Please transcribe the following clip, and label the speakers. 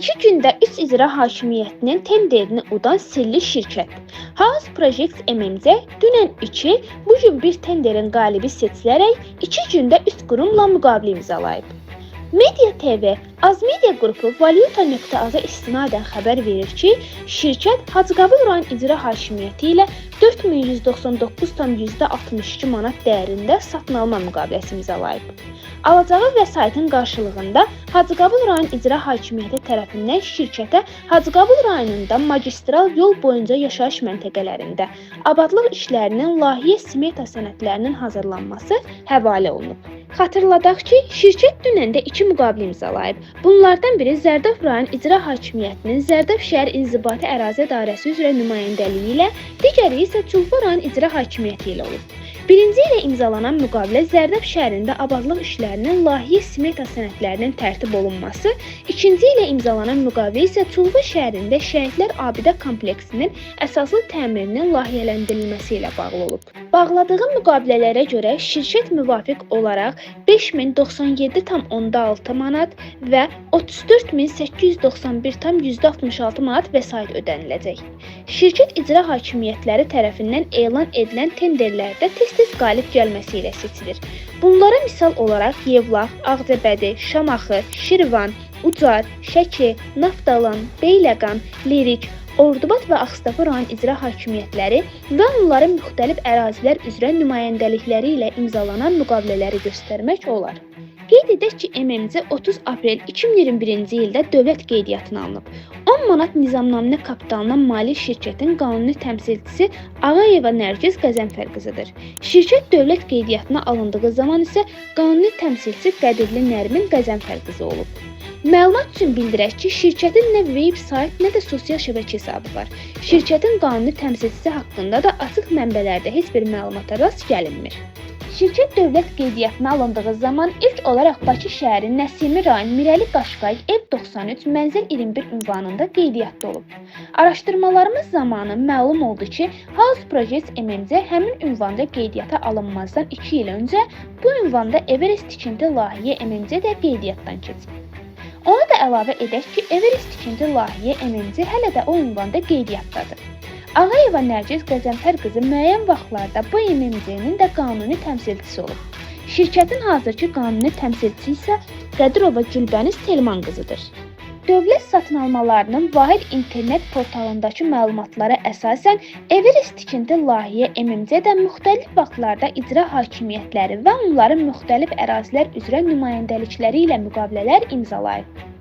Speaker 1: 2 gündə 3 icra hakimiyyətinin tenderini udan sirli şirkət. House Projects MMC dünən 2, bu gün bir tenderin qalibi seçilərək 2 gündə 3 qurumla müqavilə imzalayıb. Media TV, Azmedia qrupu Valyuta.az-a istinadən xəbər verir ki, şirkət Hacıqabul rayon icra hakimiyyəti ilə 4199,62 manat dəyərində satın alma müqaviləsi imzalayıb. Alacağı vəsaitin qarşılığında Hacıqabul rayon icra hakimiyyəti tərəfindən şirkətə Hacıqabul rayonunda magistral yol boyunca yaşayış məntəqələrində abadlıq işlərinin layihə smeta sənədlərinin hazırlanması həvalə olunub. Xatırladaq ki, şirkət dünən də 2 müqavilə imzalayıb. Bunlardan biri Zərdab rayon icra hakimiyyətinin Zərdab şəhər inzibati ərazi idarəsi üzrə nümayəndəliyi ilə, digəri isə Culfa rayon icra hakimiyyəti ilə olub. Birinci ilə imzalanan müqavilə Zərdab şəhərində abadlıq işlərinin layihə smeta sənədlərinin tərtib olunması, ikinci ilə imzalanan müqavilə isə Culfa şəhərində Şəhidlər Abidə kompleksinin əsaslı təmirinin layihələndirilməsi ilə bağlı olub. Bağladığı müqavilələrə görə şirkət müvafiq olaraq 5097,6 manat və 34891,66 manat vəsait ödəniləcək. Şirkət icra hakimiyyətləri tərəfindən elan edilən tenderlərdə tez-tez qalib gəlməsi ilə seçilir. Bunlara misal olaraq Yevlax, Ağcabədi, Şamaxı, Şirvan, Ucar, Şəki, Naftalan, Beyləqan, Lirik, Ordubad və Ağstafa rayon icra hakimiyyətləri və onların müxtəlif ərazilər üzrə nümayəndəlikləri ilə imzalanan müqavilələri göstərmək olar. Qeyd edək ki, MMC 30 aprel 2021-ci ildə dövlət qeydiyyatına alınıb. 10 manat nizamnamə kapitalına malik şirkətin qanuni təmsilçisi Ağayeva Nərgiz Qəzənfər qızıdır. Şirkət dövlət qeydiyyatına alındığı zaman isə qanuni təmsilçi Qədirli Nərmin Qəzənfər qızı olub. Məlumat üçün bildirək ki, şirkətin nə web sayt, nə də sosial şəbəkə hesabı var. Şirkətin qanuni təmsilçisi haqqında da açıq mənbələrdə heç bir məlumata rast gəlinmir. Şirkət dövlət qeydiyyatına alındığı zaman ilk olaraq Bakı şəhəri Nəsimi rayon Mirəli Qaşqay ev 93 mənzil 21 ünvanında qeydiyyatda olub. Araşdırmalarımız zamanı məlum oldu ki, House Projects MMC həmin ünvanda qeydiyyata alınmazdan 2 il öncə bu ünvanda Everest tikinti layihə MMC də qeydiyyatdan keçib. Onu da əlavə edək ki, Everest tikinti layihə MMC hələ də o ünvanda qeydiyyatdadır. Ağayeva Nərgiz Qəzənfər qızı müəyyən vaxtlarda bu MMC-nin də qanuni təmsilçisi olub. Şirkətin hazırki qanuni təmsilçisi isə Qədirova Gülbəniz Telman qızıdır. Dövlət satın almalarının vahid internet portalındakı məlumatlara əsasən Everest tikinti layihə MMC də müxtəlif vaxtlarda icra hakimiyyətləri və onların müxtəlif ərazilər üzrə nümayəndəlikləri ilə müqavilələr imzalayıb.